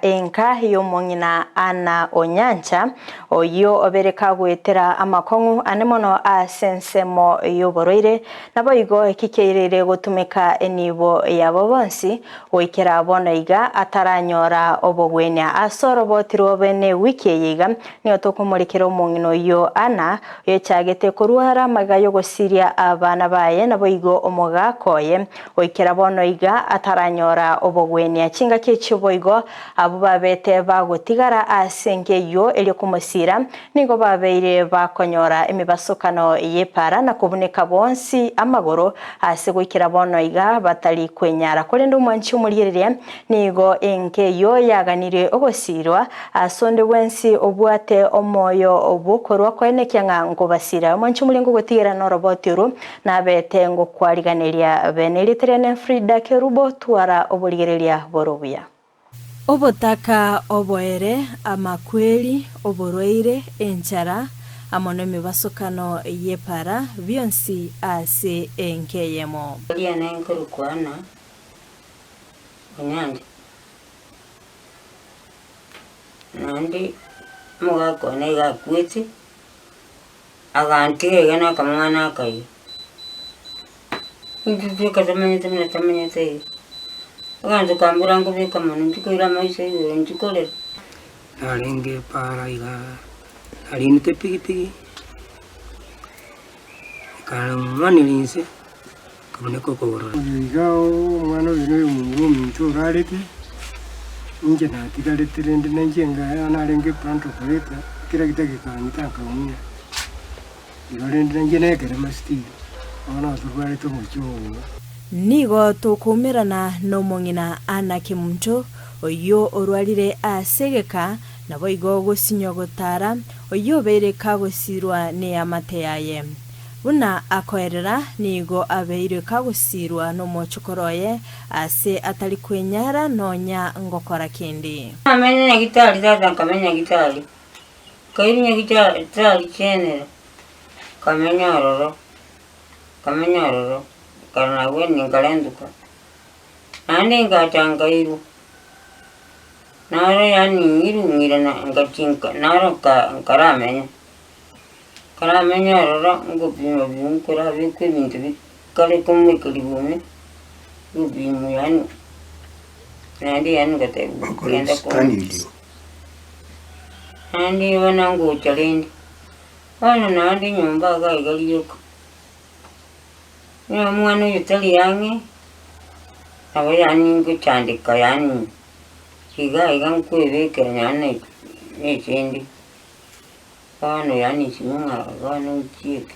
Enka y'omong'ina Anna Onyancha, oyio obere kagoetera amakong'u ane mono ase ensemo y'oborwaire, naboigo eki kiairire gotumeka enibo yabo bonsi goikera bono iga ataranyora obogwenia. Ase oroboti rw'obe newiki eye iga nigo tokomorekera omong'ina oyio Anna, oyochagete korwara amaiga y'ogosiria abana baye naboigo omogaka oye Goikera bono iga ataranyora obogwenia. Chingaki echio boigo abwo babete bagotigara ase enka eyio erio komosiira, nigo babeire bakonyora emebasokano y'epaara na kobuneka bonsi amagoro ase goikera bono iga batari kwenyara. Korende omwanchi omorigereria nigo enka eyio yaganirie ogosiirwa ase onde bwensi obwate omoyo bw'okorua koenekia ng'a nkobasiira. Omwanchi omoria ngogotigera noroboti orwo Nabete ngokwariganeria bene erieta riane Frida Kerubo twara oborigereria bore obuya. Obotaka oboere, amakweri, oborwaire, enchara, amo nemebasokano y'epaara, bionsi ase enka eyemo. Riane nkorokwa Anna Onyancha, naende omogaka one iga akwete. Agantiga iga na akamwana akaiga. Intwe tweka tomanyete buna tomanyete iga. Egento kambora nkobeka mono ntikoira amaiso igoro ntikorera. Narenge para iga narinete epigipigi, ekamwaneria inse, ekabuneka okogoro. Oyo iga omwana oyo noyo omomura ominto orarete, inche natigarete rende nainche ngaya narenge plant operator, ekeregita gekang'ita nkaumia. Igo rende nainche nekerema still, bono torwarete omochie ogo. Nigo tokoumerana nomong'ina Anna Kemunto, oyio orwarire ase egeka, naboigo gosinywa gotara, oyio obeire kagosirwa neamate yaye. Buna akoerera, nigo abeirwe kagosiirwa nomochokoro oye, aase atari kwenyara nonya ngokora kende. Nkamenya nyagitari tata nkamenya nyagitari, nkairwa nyagitari chenera, nkamenya ororo, nkamenya ororo, nkarora nabwo nkarentuka. Naende ngacha nkairwa, naro yaani ng'irwa ng'irana ngachinka naro nka nkaramenya. Nkaramenye ororo ngopima buna nkorabekwe ebinto bikare komoikeria ime, ngopimwa yaani naende yaani ngotebiwa genda ko naende bono ngocha rende, bono naende nyomba iga iga rioka, onye omwana oyo tari ang'e, nabo yaani ngochandeka yaani iga iga nkoebekera yaani na echende. Bono yaani inwe ng'a bono nchieke.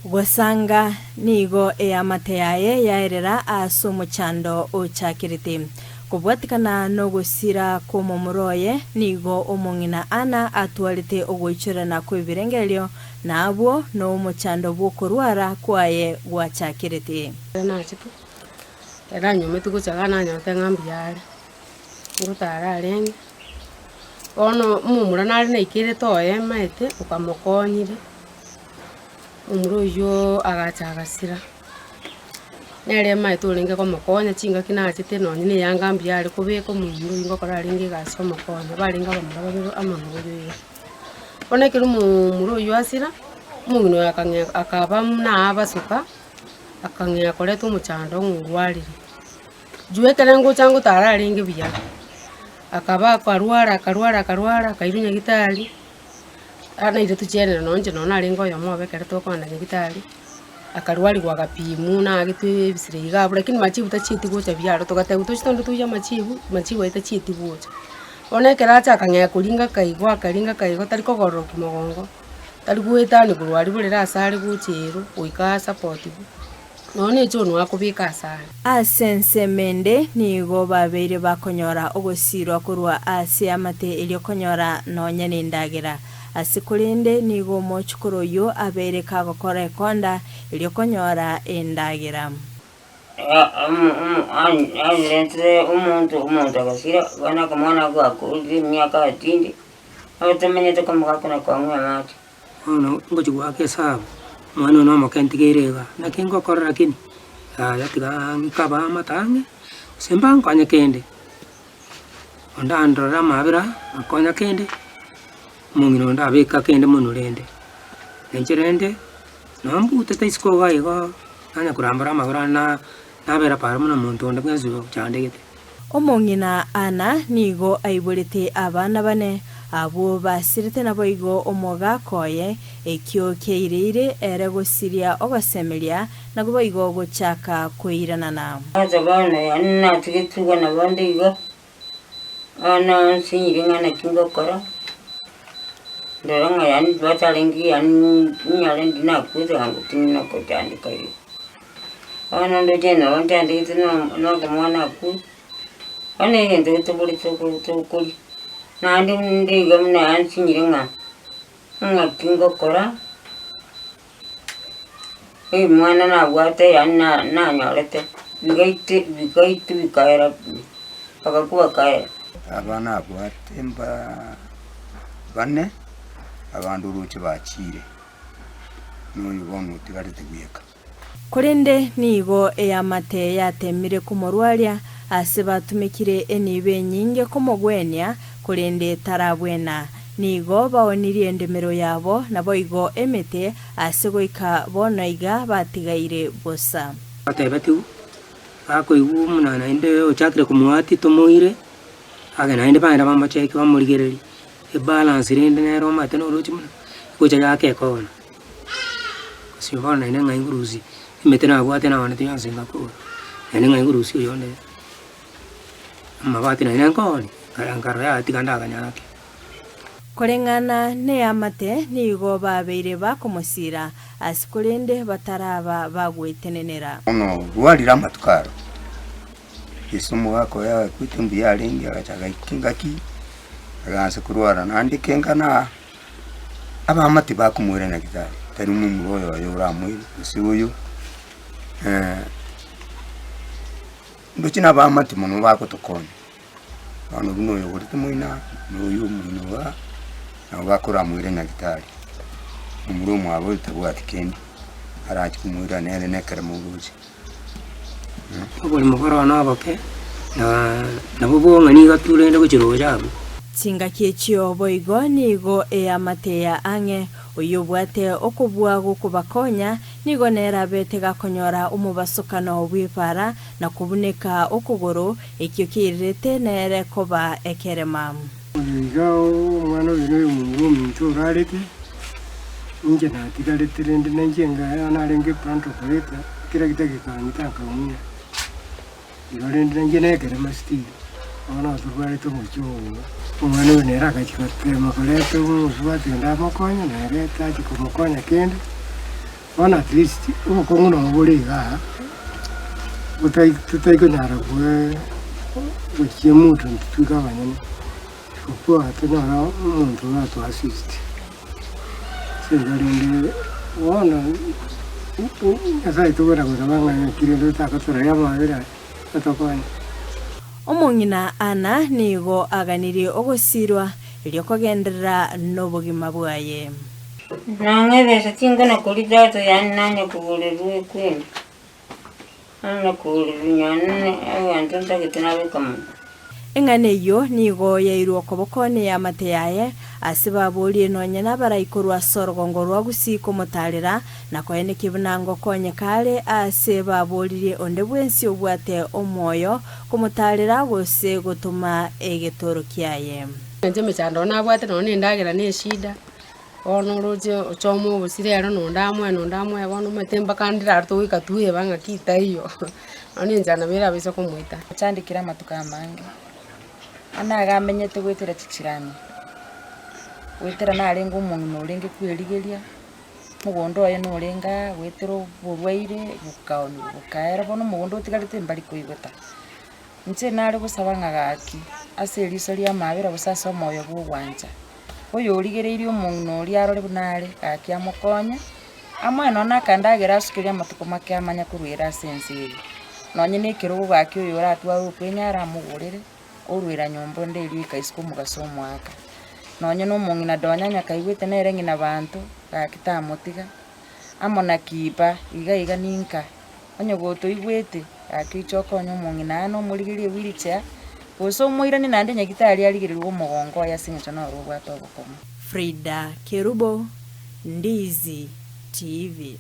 Gosanga nigo eamate yaye yaerera ase omochando ochakerete. Kobwatikana nogosira kw'omomura oye, nigo omong'ina Anna atwarete ogoichorana kw'ebirengererio, na abwo nomochando bw'okorwara kwaye gwachakerete. Ekero nachete, ekero nanywometwe gocha igaa nanyorete ng'a mbuya are, ngotara arenge. Bono omomura nare naikerete oye maete okamokonyire, omomura oywo agacha agasira. Nere maete orenge komokonya chingaki nachete nonye na eyanga mbuya are kobeka omomura oywo ngokora arenge egasi omokonya, barenge abamura babere amo na oyo iga. Bono ekero omomura oywo asira, omong'ina oyo akang'ea akaba buna abasoka, akang'ea koreta omochando ng'a orwarire. Juu ekere ngocha ngotara arenge buya, akaba akarwara akarwara akarwara akairwa nyagitari, naire tochienera nonye inche nonye narenge oyomo obo ekero tokogenda nyagitari, akarwariwa agapimwa nagetwe ebisire iga abwo lakini machibu tachieti gocha buya aro togatebiwa tochi togende toiyie amachibu, machibu aywo tachieti gocha. Bono ekero acha akang'ea koringa akaigwa akaringa akaigwa tari kogororokia mogongo, tari goetania korwa aria borere ase are gocha ero goika asapotiwu. Nonya ne chionwa akobeka asare. Ase ensemo ende nigo babeire bakonyora ogosiirwa korwa ase amate erio konyora nonya nendagera. Ase korende nigo omochokoro oyio abeire kagokora ekonda erio konyora endagera. Aretire omonto, omonto agasira, bono akamwana ako gakorire emiaka atinde, abatamenyete komogaka na kong'ua amache. Bono ngochia goaka esabu, omwana one omoke ntigeire igaa, naki ngokora lakini yaya tiga ng'ike abaamate ang'e, gose mbankonye kende. Onde andorere amabera, akonya kende, omong'ina onde abeka kende monwe rende. Na inche rende, nabo mbutete isiko iga igo, nanya korambora amagoro ane na nabera paro buna monto onde bwensi ochandegete. Omong'ina Ana nigo aiborete abana bane, abwo basirete naboigo omogaka oye, ekio kiaireire ere gosiria ogosemeria, na boigo gochaka koiranana. Ase bono yaani natigetigwe nabo nde iga, bono nsinyire ng'a naki ngokora, ndore ng'a yaani batarenge yaani nyare ndi nakwete bwango tindi gochandeka iga. Bono ndoche nabo nchandegete na na omwana akure, bono egento getobori toko tokoria, naende nde iga buna yaani nsinyire ng'a ng'aki ngokora. Ebimwana nabwate yaani na nanyorete, bigaite bigaitwa bikaera pi, bagakwa bakaera. Aba nabwate mbaa bane, abande oroche bachiire, na oyo bono otigarete bweka. Korende nigo eamate yateemire komorwaria, ase batumekire enibo enyinge komogwenia, korende tarabwena. Nigo baonirie endemero yabo, naboigo emete, ase goika bono iga batigaire bosa. Batebetigwe, bakoigwa buna naende ochakire komoatia tomoire, ake naende bagenda bamocheki bamorigererie, ebalance rende nere omanyete noroche buna, egocha yaka ekona. Gose bono naende ng'ai nkorusia, emete nabwate naonete yonsi ngakora, naende ng'ai nkorusia oyonde, amabati naende nkoonia, nkara nkarora yaya tiga ndaganye ake. Koreng'ana neamate nigo babeire bakomosiira ase korende bataraba bagwetenenera. Bono rwarire amatuko aro, Yeso omogaka oye agakwete mbuya arenge, agacha agaika engaki, agaansa korwara naende kengana abamate bakomoira nyagetari, tari momura oyo oye oramoire, gose oyo ndoche na abamate mono bagotokonya. Bono buna oyo ogorete moino aa, na oyo omoino igaa, nabo bakoramoira nyagetari, momura omwabo oyo tabwati kende, arache komoira nere na ekeremo oroche. Oborimo bore noboke, na nabwo bong'ani nigo turende gochia roche abwo. Chingaki echio boigo nigo eamate ya ang'e, oyobwate okobua gokobakonya, nigo nere abete gakonyora omobasokano bw'epaara na kobuneka okogoro, ekio keirerete nere koba ekerema. Oyo iga omwana oyo noyo omomura ominto orarete, inche natigarete rende nainche enga narenge plant operator, ekeregita gekang'ita nkaumia. Igo rende nainche nekerema still, bono torwarete omochie oyo iga. Omwana oyo nere agachia gotema koreta omosubati onde amokonye, nere tachia komokonya kende, bono at least obokong'u nabo bore igaa, botai totai konyara goe gochia emutu intwe toike abanyene, isipokuwa tonyore omonto orato assist. Ase igo rende bono Nyasaye togwenda gosaba ng'a naki rende otagotoraria amabera atokonye. Omong'ina Ana nigo aganirie ogosiirwa erio kogenderera nobogima bwaye. Nang'e ebesa tingana koria tata yaani nanye kogorerwa ekwende, nanye kogorerwa nyane egento ntagete nabeka monwe. Eng'ana eyio nigo yairwe okoboko neamate yaye, ase baborie nonya nabarai korwa ase orogongo rwa Gusii komotaarera, na koenekia buna ngokonyeka are aase baboririe onde bwensi obwate omoyo komotaarera gose gotoma egetoro kiaye. Inche emechando nabwate nonya na endagera na eshida, bono oroche ochome obosire ero na onde amoe na onde amoe bono omanyete mpaka ndire aria togoika tweba ng'aki taiyo, nonya enchara nabo erabaise komoita. Achandekire amatuko amange, ane iga amenyete goetera chichirani, goetera narenge omong'ina orenge kwerigeria, mogondo oye norenge aa goetera oborwaire bokaonigwa bokaera, bono omogondo otigarete mbari koigota. Inche nare gosaba ng'a gaki, ase eriso ri'amaabera gose ase omoyo bw'ogwancha, oyorigereirie omong'ina oria arore buna are, gaki amokonye, amoe nonya na akandagera asukerie amatuko make amanye korwera ase ense eye. Nonye na ekerogo gaki oyo oratware okwenyara amogorere, orwera nyomba onde erio oika isiko omogaso omoaka. Nonye na omong'ina Donya onye kaigwete nere ng'ina banto, gaki tamotiga, amo na Kiba, iga iga ninka. Onye gotoigwete, gaki oiche okonye omong'ina aye na omorigererie ewheelchair. Gose omoiranie naende nyagitari arigererigwe omogongo oye ase eng'encho noro obwate obokong'u. Frida Kerubo, Ndizi TV.